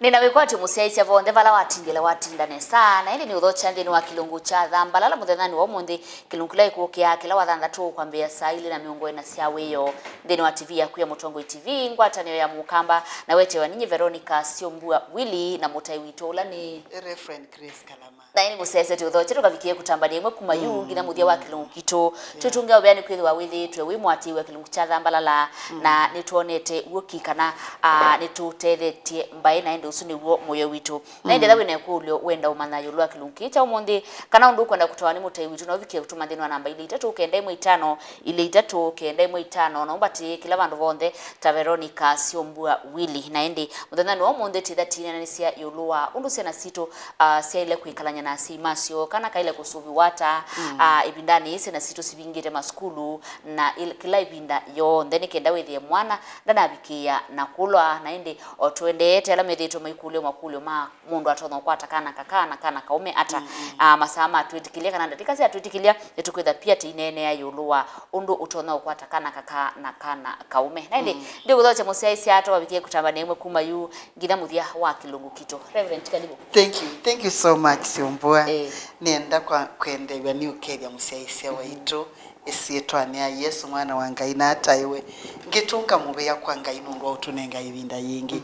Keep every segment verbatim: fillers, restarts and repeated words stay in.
Nĩna wĩkwatyo mũsyaĩĩsya vonthe vala watindĩle watinda nesa, na ĩndĩ nĩũthokya nthĩnĩ wa kĩlungu kya Thambalala mũthenyanĩ wa ũmũnthĩ, kĩlungu kĩla kĩkũkĩa kĩla wa thanthatũ kwambĩĩa saa ilĩ na mĩongo ĩna sya wĩoo nthĩnĩ wa T V yaku ya Mũtongoi T V, ngwatanĩo ya Mũkamba, na wetewa ninyi Veronica Syombua Willy na mũtai witũ ũla nĩ Reverend Grace Kalama. Na ĩndĩ mũsyaĩĩsya tũũthokye tũkavikĩe kũtambania ĩmwe kuma yu nginya mũthya wa kĩlungu kitũ. Twĩtũngĩa ũvea nĩkwĩthĩwa wĩthĩĩtwe wĩ mũatĩĩi wa kĩlungu kya Thambalala, na nĩtwonete w'o ki kana, ah, nĩtũtethetye mbaĩ, na ĩndĩ ũsu nĩw'o mũyo witũ. Na ĩndĩ ethĩwa wĩ na ĩkũlyo wenda ũmanya ĩũlũ wa kĩlungu kĩĩ kya ũmũnthĩ, kana ũndũ ũkwenda kũtawa nĩ mũtai witũ, no ũvikĩe kũtũma nthĩnĩ wa namba ilĩ itatũ kenda ĩmwe itano, ilĩ itatũ kenda ĩmwe itano, na ũmbatĩĩe kĩla vandũ vonthe ta Veronica Syombua Willy. Na ĩndĩ mũthenyanĩ wa ũmũnthĩ tĩtha tĩneenanĩsya ĩũlũ wa ũndũ syana sitũ, ah, syaĩle kwĩkalany'a na asyai masyo, kana kaĩle kũsũvĩwa ata, ah, ĩvindanĩ yĩĩ syana sitũ sivingĩte masukulu, na il-, kĩla ĩvinda yonthe nĩ kenda wĩthĩe mwana ndanavikĩĩa na kũlwa. Na ĩndĩ o tũendeete ala methĩĩtwe maikũlya makũlyo ma mũndũ atonya ũkwata kana kakaa na kana kaũme ata, ah, masaa matwĩtĩkĩlya kana ndatĩka syatwĩtĩkĩlya, nĩtũkwĩtha pia tũineenea ĩũlũ wa ũndũ ũtonya ũkwata kana kakaa na kana kaũme. Na ĩndĩ ndĩũkũthokya mũsyaĩĩsya tũkavikĩe kũtambania ĩmwe kuma yu nginya mũthya wa kĩlungu kitũ. Reverend, karibu. Thank you. Thank you so much, Syombua. Eh. Nĩenda kwa, kwendeew'a nĩ ũkethya mũsyaĩĩsya waitũ ĩsyĩtwanĩ ya Yesũ, Mwana wa Ngai, na ataĩwe. Ngĩtũnga mũvea kwa Ngai nũndũ wa ũtũnenga ĩvinda yĩngĩ.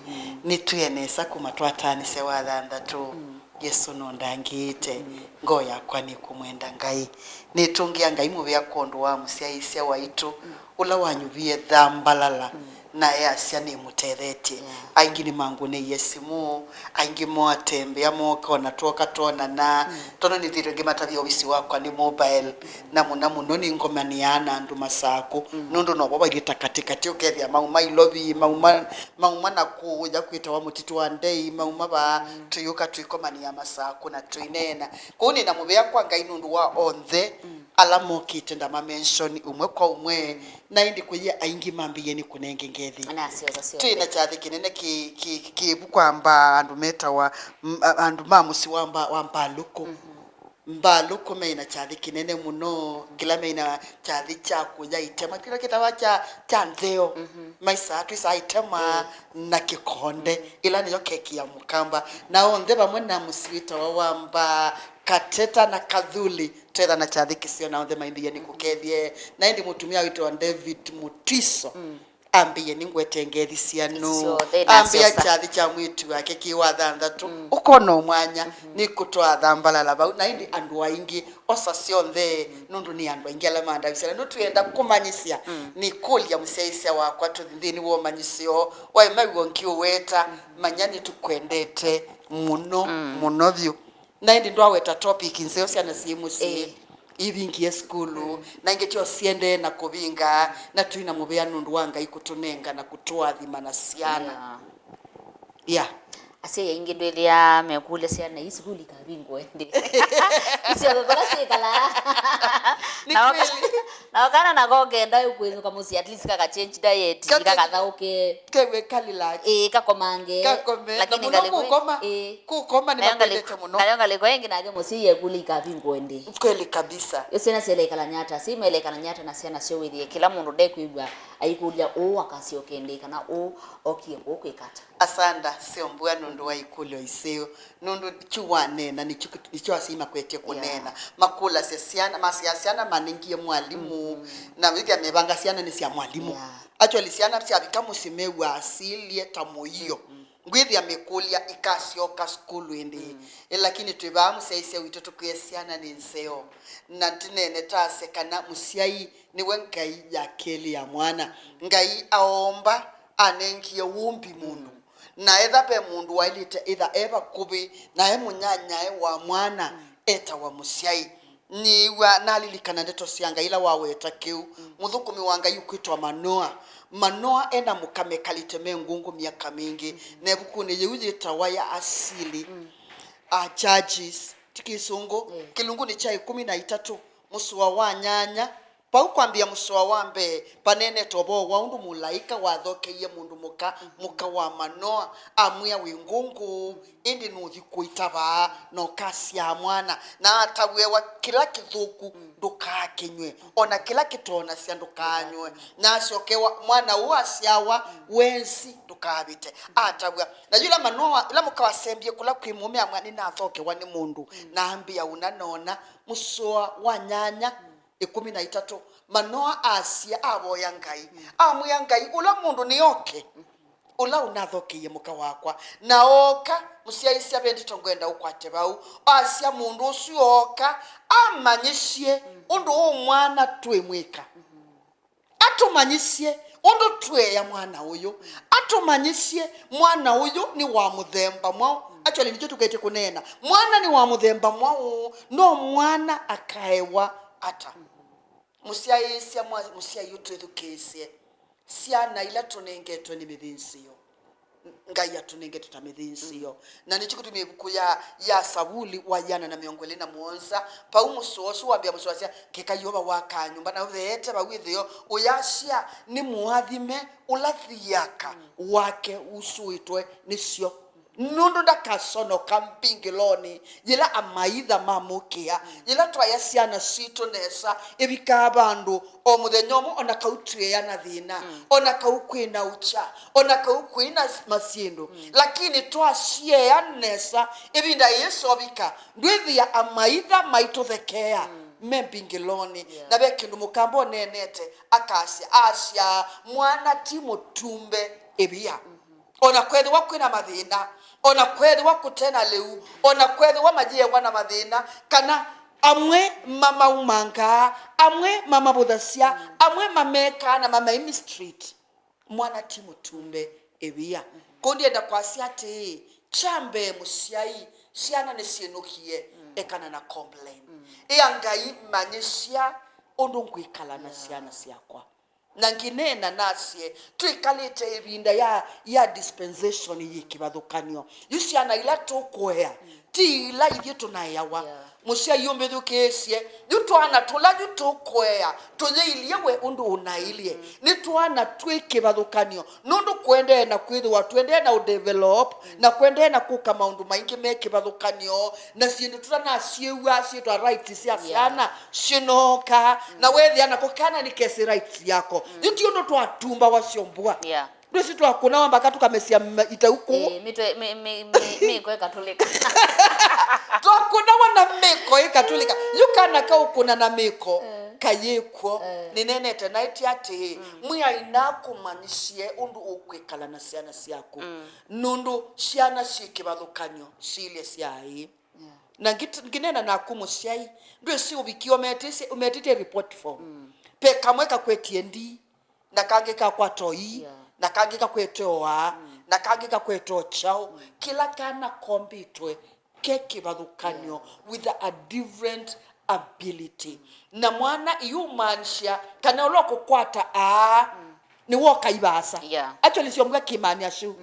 Nĩtwĩe nesa kuma twataanĩsya wa thanthatũ. Yesũ nũndangĩĩte. Ngoo yakwa nĩkũmwenda Ngai. Nĩtũngĩa Ngai mũvea kwondũ wa mũsyaĩĩsya waitũ, ũla wanyuvie Thambalala, na easya nĩmũtethetye. Aingĩ nĩmangũnĩie simũ, aingĩ moatembea moka ona twoka twonana, tondũ nĩthĩtwe ngĩmatavya ovisi wakwa nĩ mobile, na mũna mũno nĩngomanĩaa na andũ Masakũ, nũndũ novo vailye ta katĩkatĩ ũkethĩa mauma Ilovi, mauma, mauma na kũũya kwĩtawa Mũtitũ wa Ndei, mauma vaa, tũyũka twĩkomanĩa Masakũ na tũineena. Kwoou nĩna mũvea kwa Ngai nũndũ wa onthe ala mokĩte ndamamenshoni ũmwe kwa ũmwe, na ĩndĩ kũyĩ aingĩ mambĩĩe nĩ kũnenge ngethi. Nasyosa syonthe. Twĩ na kyathĩ kĩnene kĩ, kĩ, kĩvu kwa mba andũ metawa, m-, a-, andũ ma mũsyĩ wa mba, wa Mbalũkũ. Mbalũkũ me na kyathĩ kĩnene mũno, kĩla me na kyathĩ kya kũya itema, kĩla kĩtawa kya, kya ntheo. Maisaa, twĩsaa itema na kĩkonde, ĩla nĩyo keki ya Mũkamba. Na onthe vamwe na mũsyĩ wĩtawa wa mba, Kateta na Kathuli, twetha na kyathĩ kĩseo, na onthe maimbĩie nĩ kũkethye. Na ĩndĩ mũtumĩa wĩtawa David Mutiso ambĩie nĩ ngwete ngethi syanu. Syonthe ambĩa nasyosa. Kyathĩ kya mwĩĩtu wake kĩ wa thanthatũ, ũkona o mwanya, nĩ kũtwaa Thambalala vau. Na ĩndĩ andũ aingĩ, osa syonthe, nũndũ nĩ andũ aingĩ ala mandavisya. Na nũtwĩenda kũmanyĩsya, nĩkũlya mũsyaĩĩsya wakwa tũthi nthĩnĩ wa ũmanyĩsyo, waĩ maw'o ngiũweta, manya nĩtũkwendete mũno, mũno vyũ. Na ĩndĩ ndwaweta topic nzeo syana syĩ mũsyĩ, ĩĩ, ivingie sukulu, na ingĩ tyo siendee na kũvinga, na twĩ na mũvea nũndũ wa Ngai kũtũnenga na kũtũathima na syana. Yeah. Yeah. Asyai aingĩ ndwĩthĩa mekũlya syana ii sukulu ikavingũe ndĩ. Isyoke kũla syĩkalaa. Nĩ kweli. Nao kana nako kenda kwĩnũka mũsyĩ, at least kaka change diet, kakathaũke. Kew'e kalila. Ĩĩ, kakomange. Kakome. Lakini na mũno ngalĩko kũkoma. Ĩĩ. Kũkoma nĩ nayo ngalĩko, makwendete mũno. Nayo ngalĩko ĩngĩ nake mũsyai ekũlya ikavingũe ndĩ. Kweli kabisa. Yo syana syelekalany'a ata? Syai melekalany'a ata na syana syoo wĩthĩe kĩla mũndũ ndekwĩw'a aikũlya ũũ akasyoke ndĩ kana ũũ okie kũũ kwĩka ata? Asanda, Syombua, nũndũ wa ikũlyo iseo. Nũndũ kyu waneena, nĩkyo, nĩkyo asyai makwetye kũneena. Yeah. Makũlasya syana, masya syana manengie mwalimũ, na wĩthĩa mevanga syana nĩ sya mwalimũ. Yeah. Actually, syana syavika mũsyĩ mew'aa silye ta mũio. Ngwĩthĩa mekũlya ikasyoka sukulu ĩndĩ. Ĩ, lakini twĩ vaa mũsyaĩĩsya witũ tũkwĩe syana nĩ nzeo. Na tũneene twasye kana mũsyai nĩwe ngai ya kelĩ ya mwana. Ngai aomba anengie wũmbi mũndũ. Na etha ve mũndũ waĩlĩte ĩtha e vakuvĩ, na e mũnyanyae wa mwana, etawa mũsyai. Nĩĩw'a nalilikana ndeto sya Ngai ila waweta kĩu. Mũthũkũmi wa Ngai ũkwĩtwa Manoa. Manoa ena mũka mekalĩte me ngũngũ myaka mingĩ. Na ĩvukunĩ yĩu yĩtawa ya Asili, a, Judges, ti Kĩsũngũ, kĩlungunĩ kya ĩkũmi na itatũ, mũsoa wa nyanya, Vau kwambĩĩa mũsoa wa mbee, vaneenete ũvoo wa ũndũ mũlaĩka wathokeie mũndũ mũka, mũka wa Manoa, amwĩa, "Wĩ ngũngũ, ĩndĩ nũthi kũita vaa, na ũkasyaa mwana, na atavw'e, wa kĩla kĩthũku ndũkaakĩnyw'e, o na kĩla kĩtoonasya ndũkaanywe." Na asyokewa, mwana ũũ asyawa wenzĩ ndũkavĩte. Atavw'a. Na yĩla Manoa, yĩla mũka wasembie kũla kwĩ mũũme, amwĩa, "Nĩnathokewa nĩ mũndũ, na ambĩa ũna na ũna." Mũsoa wa nyanya, ĩkũmi na itatũ, Manoa asya, avoya Ngai, amwĩa Ngai, "Ũla mũndũ nĩoke, ũla ũnathokeie mũka wakwa, na ooka, mũsyaĩĩsya ve ndeto ngwenda ũkwate vau." Asya mũndũ ũsu ooka, amanyĩsye ũndũ ũũ mwana twĩmwĩka. Atũmanyĩsye ũndũ twĩea mwana ũyũ. Atũmanyĩsye mwana ũyũ nĩ wa mũthemba mwaũ. Actually, nĩkyo tũketye kũneena. Mwana nĩ wa mũthemba mwaũ? No mwana akaewa ata? Mũsyaĩĩsya, mwa-, mũsyai ũtwĩthukĩĩsye. Syana ila tũnengetwe nĩ mĩthĩnzĩo. Ngai atũnengete ta mĩthĩnzĩo. Na nĩkyo kĩtumi ĩvuku ya, ya Savuli wa ĩana na mĩongo ĩlĩ na mũonza, vau mũsoa ũsu wambĩa mũsoa asya, "Keka Yeova wakaa nyũmba, na ũtheete vau ĩtheo, ũyasya, 'Nĩ mũathime ũla thiaka wake usũĩtwe nĩsyo, nũndũ ndakasonoka mbingĩlonĩ.'" Yĩla amaitha mamũkĩa, yĩla twaya syana sitũ nesa, ĩvikaa vandũ o mũthenya ũmwe, o na kau twĩea na thĩna, o na kau kwĩ na ũkya, o na kau kwĩ na s-, masyĩndũ, lakini twasyeea nesa, ĩvinda yĩsovika, ndwĩthĩa amaitha maitũthekeea me mbingĩlonĩ. Na ve kĩndũ mũkamba ũneenete, akasya, asya, "Mwana ti mũtumbe ĩvia." O na kwethĩwa kwĩ na mathĩna, o na kwethĩwa kũte na lĩu, o na kwethĩwa mayĩewa na mathĩna, kana amwe mamaumangaa, amwe mamavũthasya, amwe mamekaa na mamaimistreat, mwana ti mũtumbe ĩvia. Kũu ndienda kwasya atĩĩ, kya mbee mũsyai, syana nĩsyĩnũkie, ekana na complain. Ĩa Ngai, manyĩsya ũndũ ngwĩkala na syana syakwa. Na ngĩneena nasye, twĩkalĩte ĩvinda ya, ya dispensation yĩ kĩvathũkany'o. Yu syana ila tũkũea, ti ila ithyĩ tũnaeawa. Mũsyai ũmbĩthukĩĩsye, yu twana tũla yu tũkũea, tũyĩilye we ũndũ ũnailye. Nĩ twana twĩ kĩvathũkany'o, nũndũ kũendee na kwĩthĩwa, tũendee na ũdevelop, na kũendee na kũka maũndũ maingĩ me kĩvathũkany'o, na syĩndũ tũtanasyĩw'a syĩtwa rights sya syana. Syĩnooka, na weethĩa nako kana nĩkesĩ rights yako. Yu ti ũndũ twatumbawa syombwa. Ndwĩsĩ twakũnawa mpaka tũkamesya ma-, itau kũũ. Ĩĩ, mĩtwe, mĩ-, mĩ-, mĩ-, mĩko ĩkatũlĩka. Twakũnawa na mĩko ĩkatũlĩka. Yu kana kaũkũna na mĩko kayĩkw'o. Nĩneenete naĩtye atĩĩ, Mwĩai nakũmanyĩsye ũndũ ũkwĩkala na syana syaku. Nũndũ syana syĩ kĩvathũkany'o, silye sya aĩ. Na ngit-, ngĩneena naku mũsyai, ndwĩsĩ ũvikie ũmetĩsye, ũmetĩtye report form. Ve kamwe kakwetye ndii, na kangĩ kakwata oi, na kangĩ kakwete oa, na kangĩ kakwete o kyaũ. Kĩla kana kombĩtwe ke kĩvathũkany'o with a different ability. Na mwana iumaanisya kana ũla ũkũkwata aa, nĩwe ũkai vaasa. Actually, syombwa kĩmanyasya.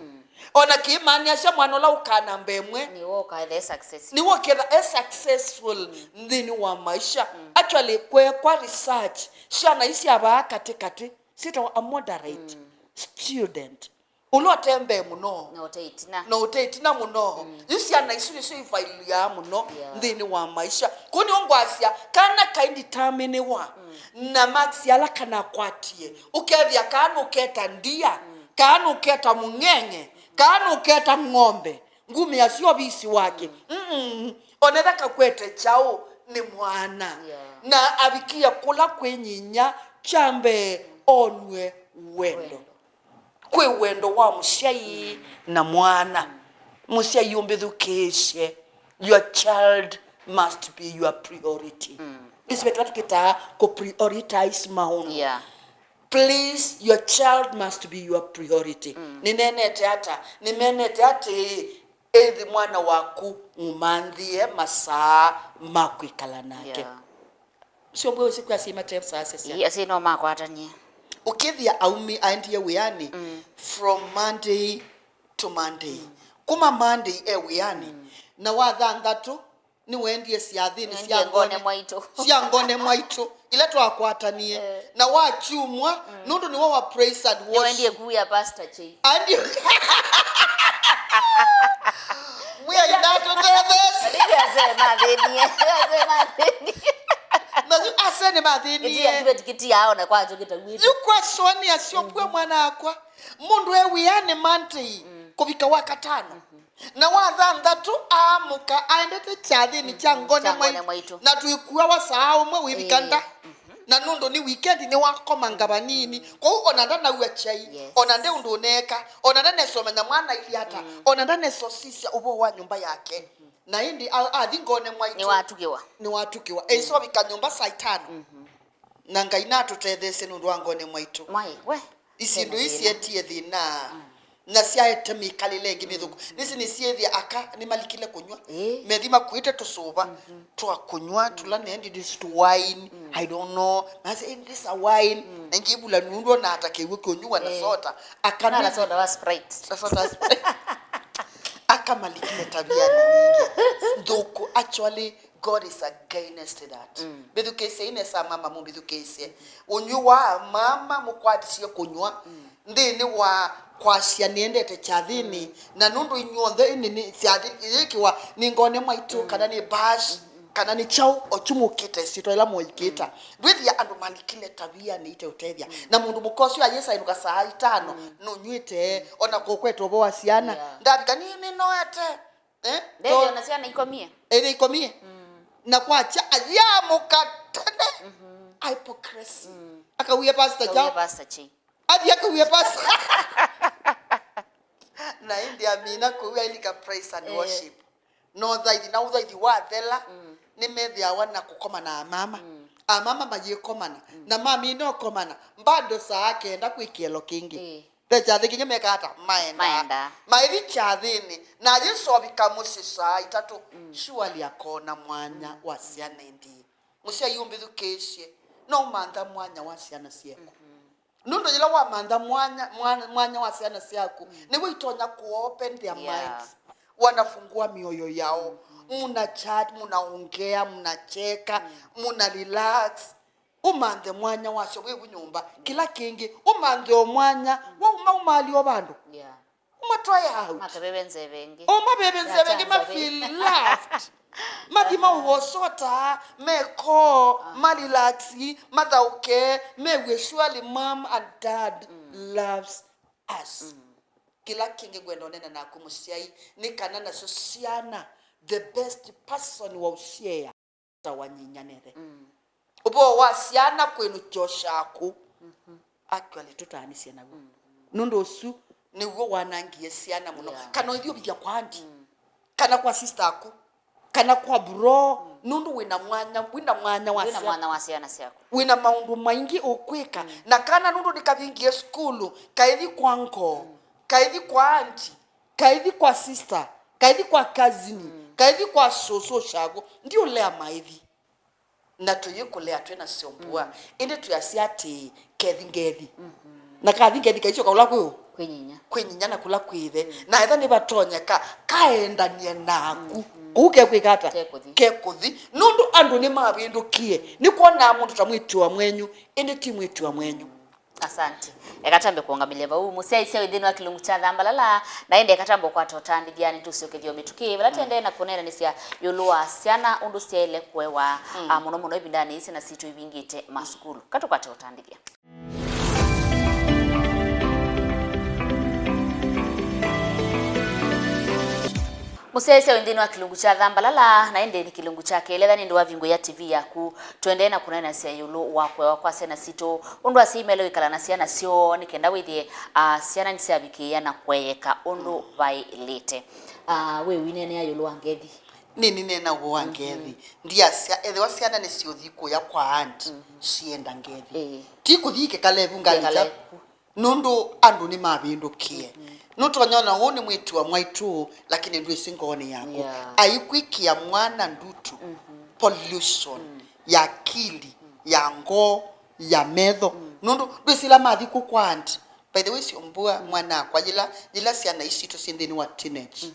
O na kĩmanyasya mwana ũla ũkaa namba ĩmwe, nĩwe ũketha e success. Nĩwe ũketha e successful nthĩnĩ wa maisha. Actually, kwekwa research, syana ii sya vaa katĩ katĩ syĩtawa a moderate student. Ũla ũte mbee mũno. Na ũte ĩtina. Na ũte ĩtina mũno. Yu syana isu nĩsyo ivailĩaa mũno nthĩnĩ wa maisha. Kwoou nĩyo ngwasya, kana kainditamĩnĩwa na marks ala kanakwatie, ũkethĩa kaa nũketa ndia, kaa nũketa mũng'eng'e, kaa nũketa ng'ombe, ngumĩa syo ovisi wake. Mm-mm. Onetha kakwete kyaũ, nĩ mwana. Na avikie kũla kwĩ nyinya, kya mbee onw'e wendo. Kwĩ wendo wa mũsyai na mwana. Mũsyai ũmbĩthukĩĩsye, your child must be your priority. Ĩsu ve kĩla tũkĩtaa kũ prioritize maũndũ. Please, your child must be your priority. Nĩneenete ata? Nĩmenete atĩĩ, ĩthi mwana waku mũmanthĩe masaa ma kwĩkala nake. Sio mbwe ũsiku asyai mate saa sesya. Ii, asyai no makwatanie. Ũkĩthĩa aumi aendie wĩanĩ from Monday to Monday. Kuma Monday e wĩanĩ, na wathanthatũ Nĩwendie syathĩnĩ sya Nĩwendie ngone ngone, mwaitũ. Sya ngone mwaitũ, ila twakwatanie. Eh. Na wakyumwa, nũndũ nĩwe wa praise and worship. Nĩwendie kuya Pastor Che. Andi- Mwĩai ndatũtetheesye. Ndio asema thĩnie. Ndio asema thĩnie. Na yu asene mathĩnie. Ĩtia tivetikiti yao na kwa njũkĩta gwitũ. Yu question ya syo mbua mwana akwa. Mũndũ e wĩanĩ Monday kũvika wa katano. Na wa thanthatũ aamũka aendete kyathĩnĩ kya ngone mwaitũ. Kya ngone mwaitũ. Na twĩkuawa saa ũmwe wĩvika nda. Na nũndũ nĩ weekend nĩwakomanga vanini. Kwoou ona ndanaua kyai, yes, ona nde ũndũ ũneeka, ona ndanesomenya mwana ili ata, ona ndanesosisya ũvoo wa nyũmba yake. Na ĩndĩ a- athi ngone mwaitũ. Nĩwatukĩwa. Nĩwatukĩwa. Eisovika nyũmba saa itano. Na Ngai natũtetheesye nũndũ wa ngone mwaitũ. Mwai, we. Isyĩndũ ii syetie thĩna. Na syaete mĩkalĩle ĩngĩ mĩthũku. Nĩsĩ nĩsyĩthĩa aka nĩmalikile kũnyw'a. Ĩĩ. Methi makuĩte tũsũva twa kũnyw'a tũla nendi this to wine. I don't know. Nase, "Hey, this a wine." Na ingĩ ivula nũndũ ona ata kĩw'ũ kĩũnyuwa na soda. Aka na soda wa Sprite. Na soda wa Sprite. Aka malikile tavianĩ nyingĩ nthũku. Actually, God is against that. Mbĩthukĩĩsye inesa mama mũmbĩthukĩĩsye. Ũnywi wa mama mũkwatisye kũnyw'a nthĩnĩ wa kwasya nĩendete kyathĩnĩ, na nũndũ inyw'onthe ĩnĩ nĩ kyathĩ yĩkĩwa nĩ ngone mwaitũ, kana nĩ bash, kana nĩ kyaũ, o kyu mũkĩte syĩtwa ĩla mũikĩta. Ndwĩthĩa andũ malikile tavianĩ ite ũtethya. Na mũndũ mũka ũsu ayĩsa ĩnũka saa itano, nũnyw'ĩte, ona kũkweta ũvoo wa syana. Yeah. Ndavika, "Nĩ, nĩnoete." Eh? Ndethĩa ona syana ikomie. Ĩthĩ ikomie. Na kwakya ayamũka tene. Hypocrisy. Akawie pastor chao. Akawie pastor chi. Athi akawie pastor. Na ĩndĩ amina kũu ailika praise and worship. No thaithi, na ũthaithi wathela, nĩmethĩawa na kũkomana amama. Amama mayĩkomana. Na mamina ũkomana, bado saa kenda kwĩ kĩelo kĩngĩ. Ĩĩ. Ve kyathĩ kĩngĩ meka ata? Maendaa. Maendaa. Maithi kyathĩnĩ, na Yesũ ovika mũsyĩ saa itatũ. Surely akona mwanya wa syana ĩndĩĩ. Mũsyai ũmbĩthukĩĩsye, no ũmantha mwanya wa syana syaku. Nũndũ yĩla wamantha mwanya, mwanya, mwanya wa syana syaku, nĩw'o itonya ku open their minds. Wanafungua mioyo yao. Muna chat, munaongea, munacheka, muna relax. Ũmanthe mwanya wasyo wĩ vu nyũmba. Kĩla kĩngĩ, ũmanthe o mwanya. Wauma ũmaalie o vandũ. Yeah. Ũmatwae out. Makaveve nzeve ĩngĩ. Ũmaveve nzeve ĩngĩ, ma feel loved. Mathi maũosota, mekoo, ma relax, mathaũke, mew'e surely mom and dad loves us. Kĩla kĩngĩ ngwenda ũnena naku mũsyai, nĩ kana nasyo syana, the best person wa ũsyeea ta wanyinyanĩthe. Ũvoo wa syana kwĩnũkya ũshaku, actually tũtaanisye naw'o. Nũndũ ũsu nĩw'o wanangie syana mũno. Yeah. Kana ũithyũvithya kwa andi, kana kwa sister aku, kana kwa bro, nũndũ wĩna mwanya, wĩna mwanya wa Wĩna syana. Mwanya wa syana syaku. Wĩna maũndũ maingĩ ũkwĩka. Na kana nũndũ nĩkavingie sukulu, kaithi kwa ngoo, kaithi kwa andi, kaithi kwa sister, kaithi kwa cousin, kaithi kwa sũsũ shago, ndiũlea maithi. Na tũyĩkũlea twĩ na syombua, ĩndĩ twĩasya atĩĩ, kethi ngethi. Na kathi ngethi kaisyoka kũla kwĩ ũ? Kwĩ nyinya. Kwĩ nyinya na kũla kwĩ ĩthe. Na etha nĩvatonyeka, kaendanie naku. Kũu kekwĩka ata? Kekũthi. Kekũthi. Nũndũ andũ nĩmavĩndũkie. Nĩkwonaa mũndũ ta mwĩĩtu wa mwenyu, ĩndĩ ti mwĩĩtu wa mwenyu. Asante. Eka twambe kũũngamĩlya vau. Mũsyaĩĩsya wĩ nthĩnĩ wa kĩlungu kya Thambalala, na ĩndĩ eka twambe kũkwata ũtandĩthya, nĩtũsyokethya o mĩtũkĩ. Vala tũendee na kũneenanĩsya ĩũlũ wa syana, ũndũ syaĩle kũewa, ah, mũno mũno ĩvindanĩ yĩĩ syana sitũ ivingĩte masukulu. Katũkwate ũtandĩthya. Mũsyaĩĩsya wĩ nthĩnĩ wa kĩlungu kya Thambalala, na ĩndĩ nĩ kĩlungu kya kelĩ, etha nĩ ĩndĩ wavingũĩa T V yaku, tũendee na kũneenasya ĩũlũ wa kũewa kwa syana sitũ, ũndũ asyai maĩle wĩkala na syana syoo, nĩ kenda wĩthĩe, ah, syana nĩsyavikĩĩa na kũeyeka ũndũ vaĩlĩte. Ah, we ũineenea ĩũlũ wa ngethi? Nĩnĩneena ũvoo wa ngethi. Ndiasya, ethĩwa syana nĩsiũthi kũya kwa aunt, sienda ngethi. Ĩĩ. Ti kũthi ikekale vu ngalĩkya. Nũndũ andũ nĩmavĩndũkie. Nũtonya ona ũũ nĩ mwĩĩtu wa mwaitũ, lakini ndwĩsĩ ngoonĩ yaku. Yeah. Aikwĩkĩa mwana ndutu, pollution ya akili, ya ngoo, ya metho. Nũndũ ndwĩsĩ ĩla mathi kũ kwa aunt. By the way, syombua mwana akwa, yĩla, yĩla syana ii sitũ syĩ nthĩnĩ wa teenage.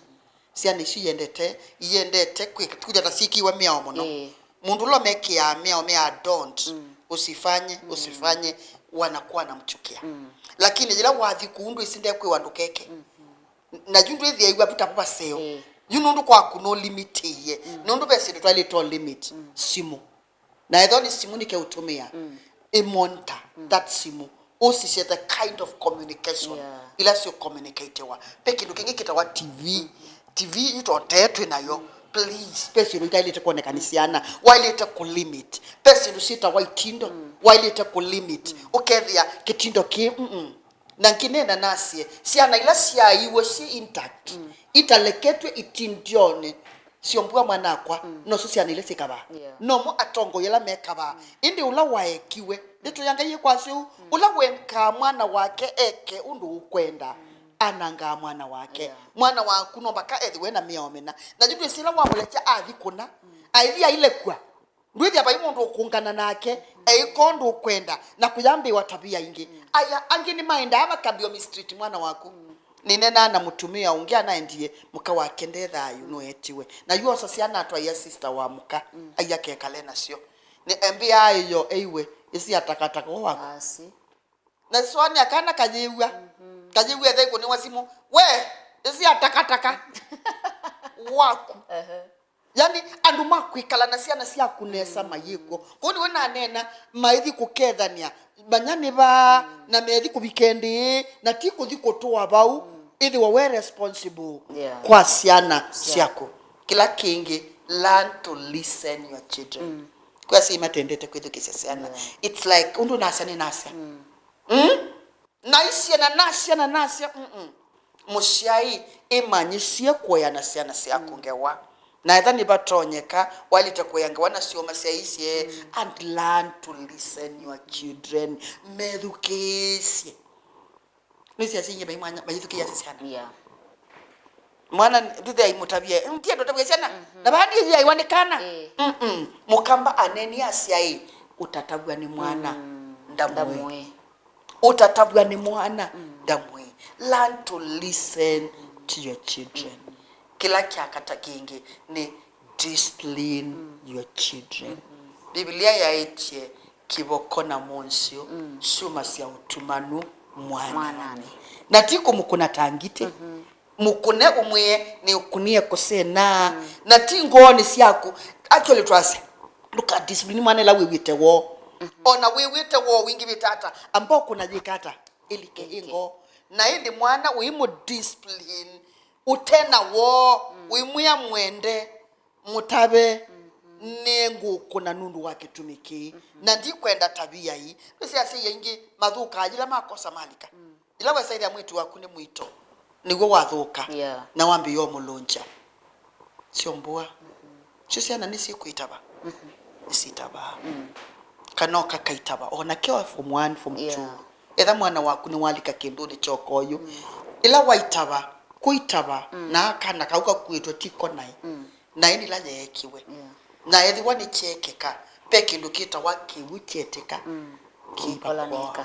Syana isu iendete, iendete kwĩ-, kwĩthĩa ta syĩkĩiwe mĩao mũno. Ĩĩ. Mũndũ ũla ũmekĩaa mĩao mea don't, mm, usifanye, mm, usifanye, wanakuwa wanamchukia. Mm. Lakini yĩla wathi kũu ndwĩsĩ ndekwĩwa ndũkeke. Mm. Na yu ndwĩthĩaiwa vu ta vaseo. Ĩĩ. Yu nũndũ kwaku nũlimitĩie. Mm. Nũndũ ve syĩndũ twaĩlĩte limit. Mm. Simũ. Na ethĩwa nĩ simũ nĩke ũtũmĩa, mm, ĩ monitor, mm, that simũ. Ũsisye the kind of communication, yeah, ila syũcommunicatewa. Ve kĩndũ kĩngĩ kĩtawa T V. Mm. T V yu tondee twĩ nayo. Mm. Please, ve syĩndũ itaĩlĩte kwoneka nĩ syana. Waĩlĩte kũlimit. Ve syĩndũ syĩtawa itindo. Mm. Waĩlĩte kũlimit. Mm. Ũkethĩa kĩtindo kĩ, mm-mm. Na ngĩneena nasye, syana ila syaiwe syĩ intact, mm, italeketw'e itindyonĩ, syombua mwanakwa, mm, nosu syana ila syĩkavaa. Yeah. Nomo atongoi ala mekavaa. Mm. Ĩndĩ ũla waekiwe, ndeto ya Ngai ĩkwasya ũu, mm, ũla wengaa mwana wake eke ũndũ ũkwenda, mm, anangaa mwana wake. Yeah. Mwana waku no mbaka ethĩwe na mĩao mĩna. Na yu ndwĩsĩ ĩla wamũlekya athi kũna, mm, aithi ailekwa. Ndwĩthĩa vai mũndũ ũkũngana nake, eĩka ũndũ ũkwenda, na kũyambĩĩwa tavia ingĩ. Mm. Aya angĩ nĩmaendaa makambĩwa mistreat mwana waku. Mm. Nĩneenaa na mũtumĩa ũngĩ anaendie mũka wake nde thayũ, mm, nũetiwe. Na yu osa syana atwaĩa sister wa mũka, mm, aia kekale nasyo. Nĩ embĩaa ĩyo eiwe, ĩsi atakataka o waku. Asi. Na swanĩa kana kayĩw'a. Mhm. Kayĩw'a etha ikũnĩwa simũ. We, ĩsi atakataka. Waku. Ehe. Yani, andũ ma kwĩkala na syana syaku nesa, mm, mayĩkw'o. Kwoou nĩwe naneena, maithi kũkethania, manya nĩ vaa, mm, na methi kũvika ĩndĩĩ, na ti kũthi kũtũa vau, mm, ĩthĩwa we responsible, yeah, kwa syana, yeah, syaku. Kĩla kĩngĩ, learn to listen your children. Mm. Kwĩ asyai matendete kwĩthukĩĩsya syana. Yeah. It's like, ũndũ nasya nĩ nasya. Mm. Mm? Naisye na nasya na nasya, mm-mm. Mũsyai, ĩmanyĩsye kũea na syana syaku, mm, ngewa. Na etha nĩvatonyeka, waĩlĩte kũea ngewa na syũma syaisye, mm, and learn to listen your children. Methukĩĩsye. Nĩsĩ asyai aingĩ mai mwanya, mayĩthukĩĩasya syana. Yeah. Mwana ndithe aimũtavie, "Ntie ndũtavie syana." Mhm. Na vaa ndithi aiwa nĩ kana. Eh. Mm-mm. Mũkamba aneni asyai, ũtatavw'a nĩ mwana, mm, ndamũĩ. Ndamũĩ. Ũtatavw'a nĩ mwana, mm, ndamũĩ. Learn to listen to your children. Mm. Kĩla kya kata kĩngĩ nĩ discipline, mm, your children. Mm-hmm. Biblia yaĩtye kĩvoko na mũnzyũ, mm, syumasya ũtumanu mwananĩ. Mwananĩ. Na ti kũmũkũna ta ngitĩ. Mm-hmm. Mũkũne ũmwĩe, "Nĩũkũnie kũsena." Mm. Na ti ngoonĩ syaku. Actually, twasya, ndũkadiscipline mwana ĩla wĩw'ĩte woo. Mm-hmm. O na wĩw'ĩte woo wingĩvĩte ata, amba ũkũna yĩka ata, ĩlike ĩ ngoo. Na ĩndĩ mwana ũimũdiscipline ũte na woo, mm, ũimwĩa, "Mwende, mũtave, mm-hmm, nĩngũkũna nũndũ wa kĩtumi kĩĩ." Mm-hmm. Na ndikwenda tavia ii. Nĩsĩ asyai aingĩ mathũkaa yĩla makosa malika. Mm. Yĩla wesa ĩthĩa mwĩĩtu waku nĩ mũito, nĩw'o wathũka, yeah, na wambĩĩa ũmũlũngya. Syo mbũa. Mm-hmm. Syo syana nĩsyĩkwĩtava. Mm-hmm. Nĩsyĩtavaa. Mm. Kana ũkakaitava. O na keo form one, form two. Yeah. Etha mwana waku nĩwalika kĩndũnĩ kya ũka ũyũ. Mm. Ĩla waitava, kũitava, mm, na kana kau kakuĩtwe ti ko naĩ. Mm. Naĩ nĩla yeekiwe. Yeah. Na ethĩwa nĩkyeekĩka, ve kĩndũ kĩtawa kĩw'ũ kyetĩka, mm, kĩiva kwoo. Kĩkolanĩka.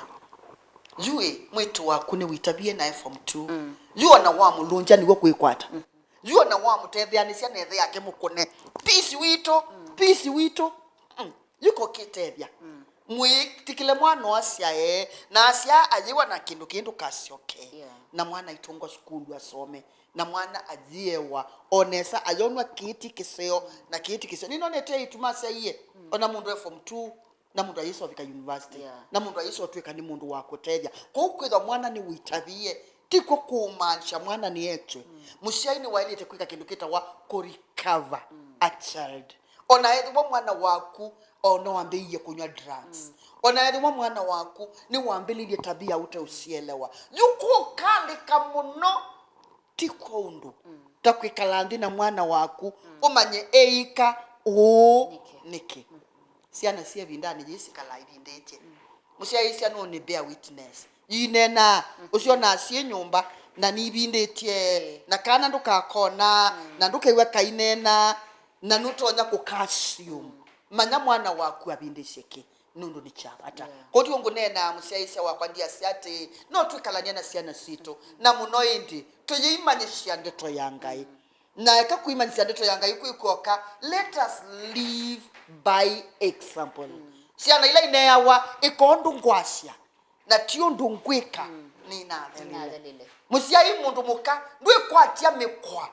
Yu ĩ, mwĩĩtu waku nĩwĩtavie naĩ form two. Mm. Yu o na wamũlũngya nĩw'o kwĩkwata. Mm. Yu o na wamũtetheanĩsya na ĩthe yake mũkũne. Peace witũ, mm, peace witũ. Mm. Yu kũkĩtethya. Mm. Mwĩtĩkĩle mwana ũũ asyae, na asyaa ayĩwa na kĩndũ kĩĩ ndũkasyoke. Yeah. Na mwana aitũngwa sukulu asome. Na mwana ayĩewa o nesa, ayonwa kĩĩ ti kĩseo, na kĩĩ ti kĩseo. Nĩnonete aitũ masyaie, mm, o na mũndũ e form two, na mũndũ ayĩsa ũvika university, yeah, na mũndũ ayĩsa ũtw'ĩka nĩ mũndũ wa kũtethya. Kwoou kwĩthwa mwana nĩwĩtavie, ti kw'o kũmaanisha mwana nĩetwe. Mm. Mũsyai nĩwaĩlĩte kwĩka kĩndũ kĩtawa kũrecover, mm, a child. O na ethĩwa mwana waku o na wambĩĩie kũnyw'a drugs, mm, o na ethĩwa mwana waku nĩwambĩlĩilye tavia ũteũsielewa, yu kũkalĩka mũno. Ti kwa ũndũ, mm, ta kwĩkala nthĩ na mwana waku, mm, ũmanye eĩka ũũ nĩkĩ. Nĩkĩ? Mm. Syana syĩ ĩvindanĩ yĩĩ sikalaa ivindĩtye. Mm. Mũsyaĩĩsya nũnĩ bear witness. Iineenaa, mm, ũsyonaa syĩ nyũmba, na nivindĩtye, eh, na kana ndũkakona, mm, na ndũkew'a kaineena, na nũtonya kũka assume. Mm. Manya mwana waku avindĩsye kĩ. Nũndũ nĩ kya vata. Yeah. Kwoou ngũneenaa mũsyaĩĩsya wakwa, ndiasya atĩ no twĩkalany'a na syana sitũ, na mũno ĩndĩ tũyĩimanyĩsya ndeto ya Ngai. Mm. Na eka kwĩmanyĩsya ndeto ya Ngai kwĩ kw'oka, let us live by example. Syana ila ineawa, ĩka ũndũ ngwasya, na ti ũndũ ngwĩka, nĩnathelile. Nĩnathelile. Mũsyai mũndũ mũka ndwĩkwatya mĩkwa.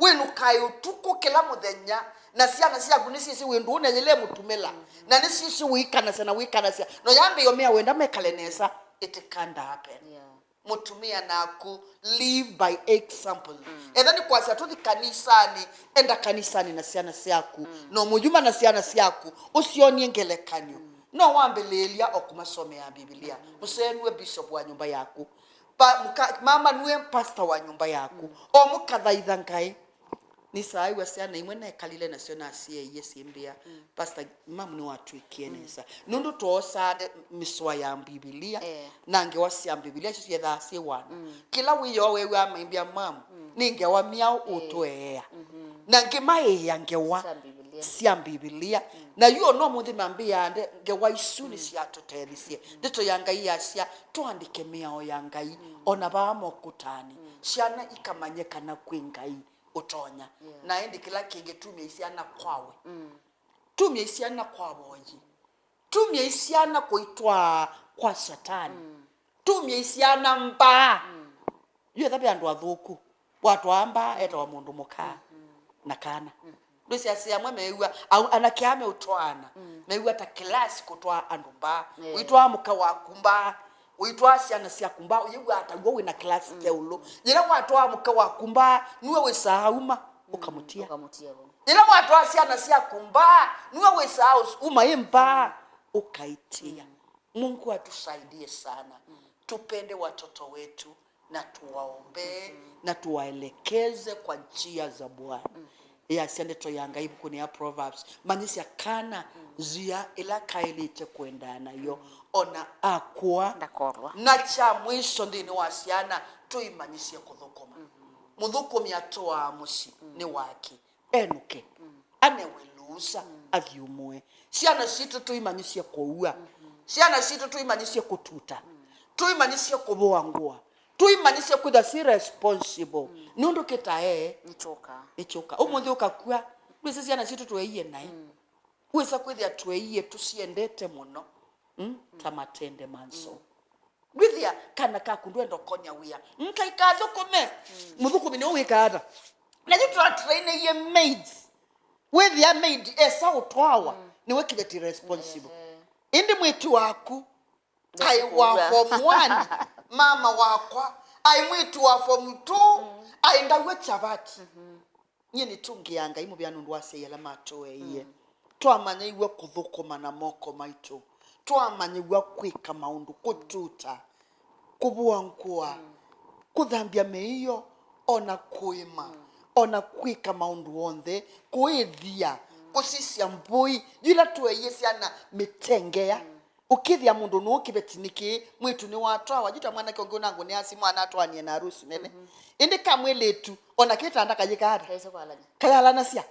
Wĩnũkae ũtukũ kĩla mũthenya, na syana syaku nĩsyĩsĩ wĩ ndũũ na yĩla ĩmũtumĩla, na nĩsyĩsĩ wĩikanasya na wĩkanasya. No yambĩĩa ũmea wenda mekale nesa, it can't happen. Yeah. Mũtumĩa naku, live by example. Etha nĩ kwasya tũthi kanisanĩ, enda kanisanĩ na syana syaku. No mũyuma na syana syaku, ũsyonie ngelekany'o. No wambĩlĩĩlya o kũmasomea Mbivilia. Mũseenue bishop wa nyũmba yaku. Pa, mũka, mama nue pastor wa nyũmba yaku. O mũkathaitha Ngai. Nĩsaaĩw'a syana imwe nekalile nasyo nasyeeie syĩmbĩa, "Pastor, mamu nĩwatwĩkie nesa." Nũndũ twoosaa nde-, mĩsoa ya Mbivilia, Eh. na ngewa sya Mbivilia isu syethaa syĩ wana. Kĩla wĩoo weew'aa maimbĩa, "Mamu, nĩ ngewa myaũ ũtũeea?" Na ngĩmaĩĩa ngewa Sya Mbivilia. sya Mbivilia. Na yu ona ũmũnthĩ mambĩaa nde-, ngewa isu nĩsyatũtethisye. Ndeto ya Ngai yasya, tũandĩke mĩao ya Ngai, ona vaa mokũtanĩ. Syana ikamanye kana kwĩ Ngai ũtonya. Yeah. Na ĩndĩ kĩla kĩngĩ, tumya isyana kwawe. Tumya isyana kwa voyi. Tumya isyana kũitwaa kwa Satani. Tumya isyana mbaa. Yu etha ve andũ athũku, watwaa mbaa, etawa mũndũ mũka na kana. Ndwĩsĩ asyai amwe meew'a, au, anake aa meũtwaana, meew'a ta kĩlasi kũtwaa andũ mbaa. Yeah. Ũitwaa mũka waku mbaa, ũitwaa syana syaku mbaa, ũyĩw'aa ta w'o wĩ na kĩlasi kya ĩũlũ. Yĩla watwaa mũka waku mbaa, nue wĩsaa uma, ũkamũtia. Ũkamũtia vo. Yĩla watwaa syana syaku mbaa, nue wĩsaa ũs-, uma ĩ mbaa, ũkaitĩa. Mungu atusaidie sana. Tupende watoto wetu na tuwaombee na tuwaelekeze kwa njia za Bwana. Yasya ndeto ya Ngai ĩvukunĩ ya Proverbs, manyĩsya kana nzĩa ĩla kaĩlĩte kũendaa nayo, ona akũa. Ndakolwa. Na kya mwiso nthĩnĩ wa syana, tũimanyĩsye kũthũkũma. Mũthũkũmi atũaa mũsyĩ nĩ wake. Enũke, anewe lũũsa, athyũmũe. Syana sitũ tũimanyĩsye kũua. Syana sitũ tũimanyĩsye kũtuta. Tũimanyĩsye kũvũa ngũa. Tũimanyĩsye kwĩthwa si responsible. Nũndũ kĩtae Nĩkyũka. nĩkyũka. Ũmũnthĩ ũkakua, ndwĩsĩ syana sitũ tweeie naĩ. Wĩsa kwĩthĩa tweeie tũsyendete mũno. Mm? Ta matende ma nzou. Ndwĩthĩa kana kaku ndwenda ũkonya wĩa. Nkaikathũkũme. Mũthũkũmi nĩwe wĩkaa ata? Na yu twatrainĩie maids. Wĩthĩa maid esa ũtwawa, nĩwe kĩveti responsible. Ĩndĩ mwĩĩtu waku, aĩ wa form one, mama wakwa, aĩ mwĩĩtu wa form two, aĩ ndaw'a chavati. Nyie nĩtũngĩaa Ngai mũvea nũndũ wa asyai ala matũeie. Twamanyĩw'a kũthũkũma na moko maitũ. Twamanyĩw'a kwĩka maũndũ, kũtuta, kũvũa ngũa, kũthambya mĩio, o na kũĩma, o na kwĩka maũndũ onthe, kũĩthya, kũsisya mbũi. Yu ĩla tũeie syana mĩtengea, ũkĩthĩa mũndũ nũũ kĩveti nĩkĩ, mwĩĩtu nĩwatwawa, yu ta mwanake ũngĩ ũnangũnĩa simũ anatwaanie na arusi nene. Ĩndĩ ka mwĩlĩtu, o na kĩtanda kayĩkaa ata? Kaisĩ kwalany'a. Kayalanasya.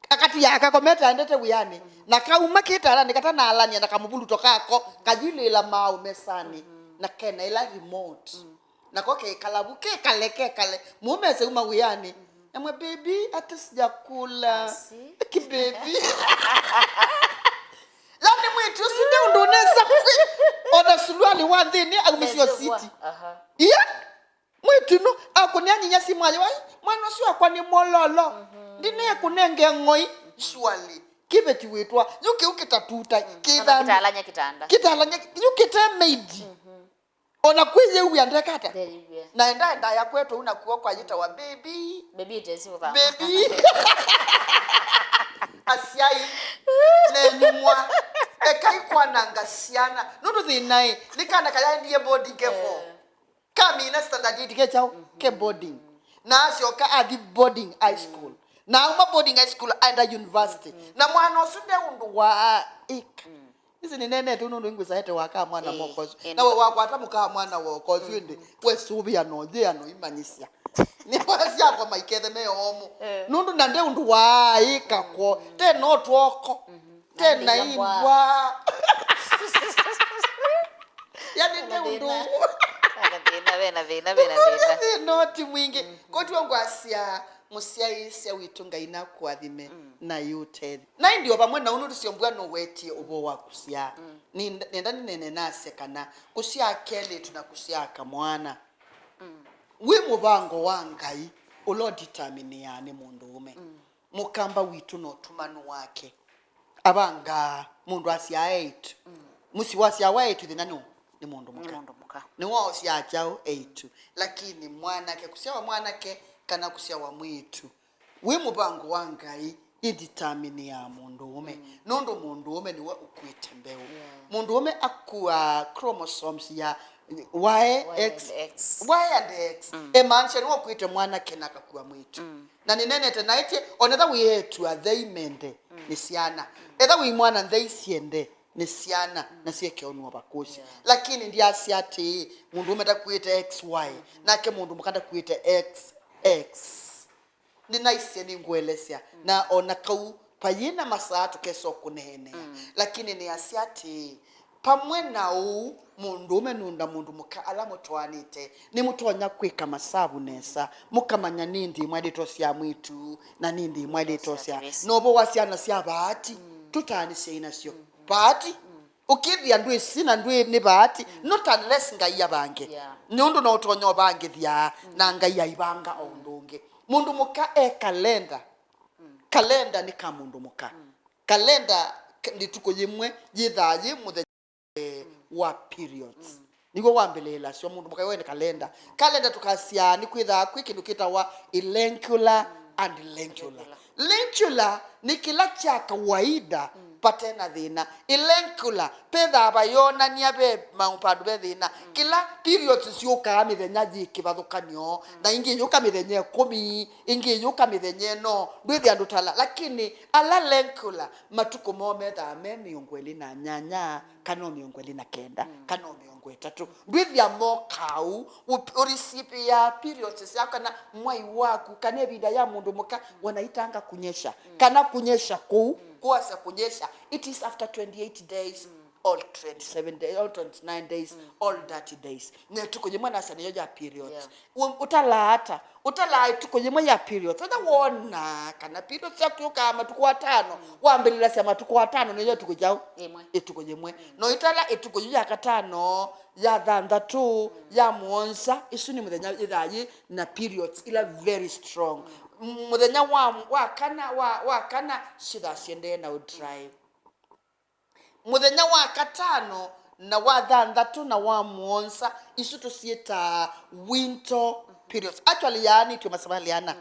Akati yakakomete aendete wĩanĩ, na kauma kĩtandanĩ katanaalany'a na kamũvuluto kako, kayilĩĩla maaũ mesanĩ, na kena ĩla remote. Nako kekala vu, kekale, kekale. Mũũme eseuma wĩanĩ, namwe, "Baby, hata sijakula." Asi. Ki baby. Yani mwĩĩtu ũsu nde ũndũ ũnesa kwĩ. Ona suluali wa nthĩnĩ aumisye ũsiti. Aha. Iya. Mwĩĩtu nũ akũnĩa nyinya simũ ayĩ, "Wai, mwana ũsu wakwa nĩ mwololo. Ndinekũnenge ng'oi." Surely. Kĩveti wĩtwa. Yu kĩu kĩtatuta. Kĩtha- Kĩtalany'a kĩtanda. Kĩtalany'a. Yu kĩte maid. Ona kwĩyĩw'a ndekata. Ndeyĩw'a. Na endaendaya kwetwa una kuo kwa yĩtawa baby. Baby itesi ũthama. Baby. Asyai. Nenyumwa. Ekai kwananga syana. Nũndũ thĩnaĩ. Nĩ kana kayaendie boarding ke four. Eh. Kamina standard eight ke kyaũ? Ke boarding. Na asyoka athi boarding high school. Na auma boarding high school aenda university. Na mwana ũsu nde ũndũ wa ĩka. Ĩsĩ nĩnenete nũndũ ingwĩsaete waka mwana Ĩĩ, moko ũsu. Ĩndĩ. Nawe wakwata mũka mwana woko ũsu ĩndĩ wesũvĩa no yĩa no imanyĩsya. Nĩ kwa syakwa maikethe me omo. Eh. Nũndũ na nde ũndũ wa ĩka kwo. Te no twoko. Te na imbwa. Yani nĩ ũndũ. Vena thĩna, vena thĩna, vena thĩna. Thĩna ti mwingĩ. Kotwo ngwasya Mũsyaĩĩsya witũ Ngai nakũathime na ĩũtethye. Na ĩndĩ o vamwe na ũu nũndũ syombua nũwetie ũvoo wa kũsyaa. Nĩnda nĩnene nasye kana kũsyaa kelĩtu na kũsyaa kamwana wĩ mũvango wa Ngai ũla ũdeterminĩaa nĩ mũndũũme. Mũkamba witũ na ũtumanu wake avangaa mũndũ asyaa eĩtu. Mũsyĩ wasyawa eĩtu thĩna nĩ nĩ mũndũ mũka. Nĩ mũndũ mũka. Nĩwe ũsyaa kyaũ eĩtu. Lakini mwanake, kũsyawa mwanake kana kũsyawa mwĩĩtu, wĩ mũvango wa Ngai, ĩdeterminĩaa mũndũũme. Nũndũ mũndũũme nĩwe ũkuĩte mbeũ. Mũndũũme akuaa chromosomes ya Y X, Y and X. Ĩmaanisha nĩwe ũkuĩte mwanake na akakua mwĩĩtu. Na nĩnenete naĩtye, onetha wĩ eĩtu athei mende nĩ syana, etha wĩ mwana nthei syende nĩ syana, na syeke ũnũa vakũsĩ. Lakini ndyasya atĩĩ, mũndũũme ndakuĩte X Y, nake mũndũ mũka ndakuĩte X X. Nĩnaisye nĩngũelesya, na ona kau vayĩ na masaa tũkesa ũkũneenea. Lakini nĩasya atĩĩ, vamwe na ũu, mũndũũme nũndũ mũndũ mũka ala mũtwaanĩte, nĩmũtonya kwĩka masavu nesa, mũkamanya nĩ ndĩĩ mwaĩlĩte ũsyaa mwĩĩtu, na nĩ ndĩĩ mwaĩlĩte ũsyaa. Na ũvoo wa syana sya vaati, tũtaanĩsyai nasyo. Vaati, ũkĩthĩa ndwĩsĩ na ndwĩ nĩ vaati, not unless Ngai avange. Nĩ ũndũ no ũtonya ũvangĩthya, na Ngai aivanga o ũndũ ũngĩ. Mũndũ mũka e kalenda. Kalenda nĩ ka mũndũ mũka. Kalenda k- nĩ tukũ yĩmwe yĩthaa yĩ mũthenya wa periods. Nĩw'o wambĩlĩĩlasyo mũndũ mũka we nĩ kalenda. Kalenda tũkasyaa nĩ kwĩthaa kwĩ kĩndũ kĩtawa irregular and regular. Regular nĩ kĩla kya kawaida vate na thĩna. Irregular vethaa vayonania ve maũndũ ve thĩna. Kĩla periods syũkaa mĩthenya yĩ kĩvathũkanyo, na ingĩ yũka mĩthenya ĩkũmi, ingĩ yũka mĩthenya ĩno, ndwĩthĩa ndũtala. Lakini ala regular, matukũ moo methaa me mĩongo ĩlĩ na nyanya, kana o mĩongo ĩlĩ na kenda, kana o mĩongo ĩtatũ. Ndwĩthĩa mokaa ũu, ũ- ũrisipia periods syaku, kana mwai waku, kana ĩvinda ya mũndũ mũka, wanaitanga kunyesha, kana kunyesha kũu, kuasya kunyesha, it is after twenty-eight days, all twenty-seven days, all twenty-nine days, all thirty days. Na ĩtukũ yĩmwe nasa nĩyo ya periods. Ũ- ũtalaa ata? Ũtalaa ĩtukũ yĩmwe ya periods. Ethĩwa wona kana periods syaku syũkaa matukũ atano, wambĩlĩlasya matukũ atano nĩyo ĩtukũ kyaũ? Ĩmwe. Ĩtukũ yĩmwe. No ĩtala ĩtukũ yu ya katano, ya thanthatũ, ya mũonza, ĩsu nĩ mũthenya yĩthaa yĩ na periods ila very strong. Mũthenya wa, wa kana, wa, wa kana, syĩthaa syendee na ũ dry. Mũthenya wa katano na wa thanthatũ na wa mũonza, isu tũsyĩtaa winter periods. Actually, yaanĩtw'e masavalĩ ana.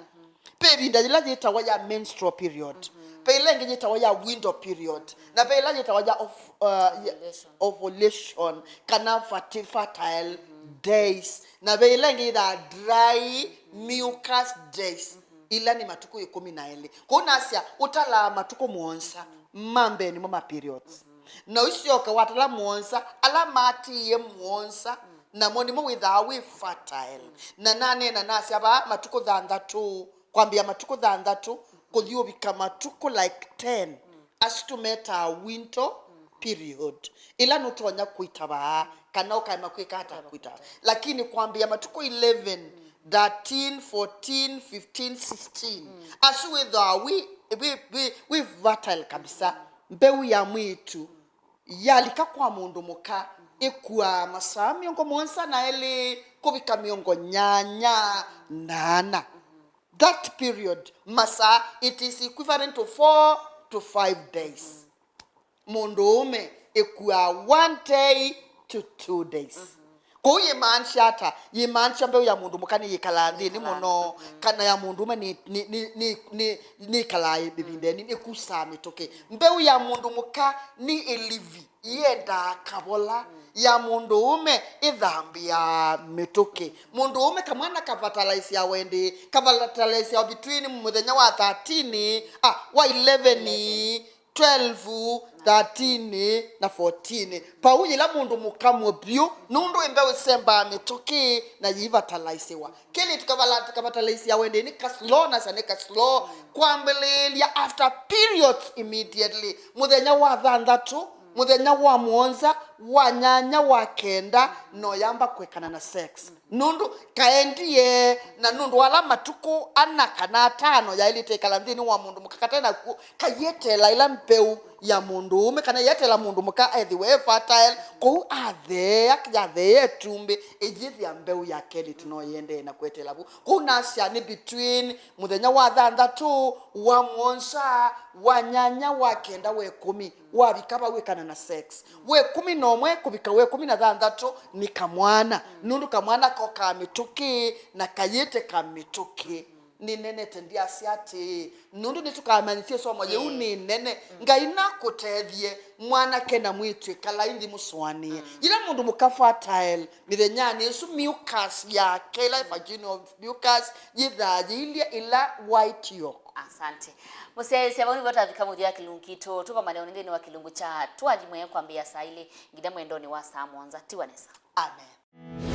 Ve ĩvinda yĩla yĩtawa ya menstrual period, ve ĩla ĩngĩ yĩtawa ya winter period, na ve ĩla yĩtawa ya ov- uh, ya ovulation, kana ferti- fertile days, na ve ĩla ĩngĩ yĩthaa dry mucus days. Ila nĩ matukũ ĩkũmi na elĩ. Kwoou nasya ũtalaa matukũ mũonza ma mbee nĩmo ma periods. Na ũisyoka watala mũonza, ala maatĩĩe mũonza, namo nĩmo wĩthaa wĩ fertile. Na naneena nasya vaa matukũ thanthatũ, kwambĩĩa matukũ thanthatũ kũthi ũvika matukũ like ten, asu tũmetaa winter period, ĩla nũtonya kũita vaa kana ũkaema kwĩka ata? Kũita. Lakini kwambĩĩa matukũ eleven, thirteen, fourteen, fifteen, sixteen, asu wĩthwaa wĩ, wĩ, wĩ, wĩ fertile kabisa. Mbeũ ya mwĩĩtu yalika kwa mũndũ mũka ĩkuaa masaa mĩongo mũonza na elĩ kũvika mĩongo nyanya na ana. That period, masaa, it is equivalent to four to five days. Mũndũũme ĩkuaa one day to two days. Kwoou yĩmaanisha ata? Yĩmaanisha mbeũ ya mũndũ mũka nĩyĩkalaa nthĩnĩ mũno, kana ya mũndũũme nĩ, nĩ, nĩ, nĩ, nĩ, nĩĩkalaa ĩvinda ĩnini, ĩkusaa mĩtũkĩ. Mbeũ ya mũndũ mũka nĩ ĩlivi, yendaa kavola. Ya mũndũũme ĩthambĩaa mĩtũkĩ. Mũndũũme kamwana kavatalaisya wendi, kavatalaisya between mũthenya wa thirteen, ah, wa eleven, twelve, thirteen, na fourteen. Vau yĩla mũndũ mũka mũvyũ, nũndũ ĩ mbeũ ĩsembaa mĩtũkĩ na yĩivatalaisĩwa. Kelĩtu kavala- kavatalaisya wendĩ nĩ ka slow, nasya nĩ ka slow. Kwambĩlĩĩlya after periods immediately. Mũthenya wa thanthatũ, mũthenya wa mũonza, wa nyanya, wa kenda, no yamba kwĩkana na sex. Nũndũ kaendie, na nũndũ ala matukũ ana kana atano yaĩlĩte ĩkala nthĩnĩ wa mũndũ mũka kate naku, kayĩeteela ĩla mbeũ ya mũndũ ũme, kana ĩeteela mũndũ mũka ethĩwe e fertile, kũu atheea, yatheea ĩtumbĩ, ĩyĩthĩa mbeũ ya kelĩtu no yĩendee na kweteela vu. Kũu nasya nĩ between mũthenya wa thanthatũ, wa mũonza, wa nyanya, wa kenda, wa ĩkũmi, wavika vau ĩkana na sex. Wa ĩkũmi na ũmwe kũvika wa ĩkũmi na thanthatũ nĩ kamwana, nũndũ kamwana kokaa mĩtũkĩ na kayĩte ka mĩtũkĩ. Nĩnenete ndyasya atĩĩ, nũndũ nĩtũkamanyĩsya ĩsomo yĩu nĩ nene. Ngai nakũtethye, mwanake na mwĩĩtu, ĩkalai nthĩ mũsũanĩe. Yĩla mũndũ mũka fertile, mĩthenyanĩ ĩsu mucus yake, ĩla vaginal mucus, yĩthaa yĩilye ĩla white yolk. Asante. Mũsyaĩĩsya, vau nĩvo twavika mũthya wa kĩlungu kitũ. Tũkomane ũnĩ nthĩnĩ wa kĩlungu kya twalimwe kwambĩĩa saa ilĩ nginya mwendonĩ wa saa mũonza. Tiwa nesa. Amen.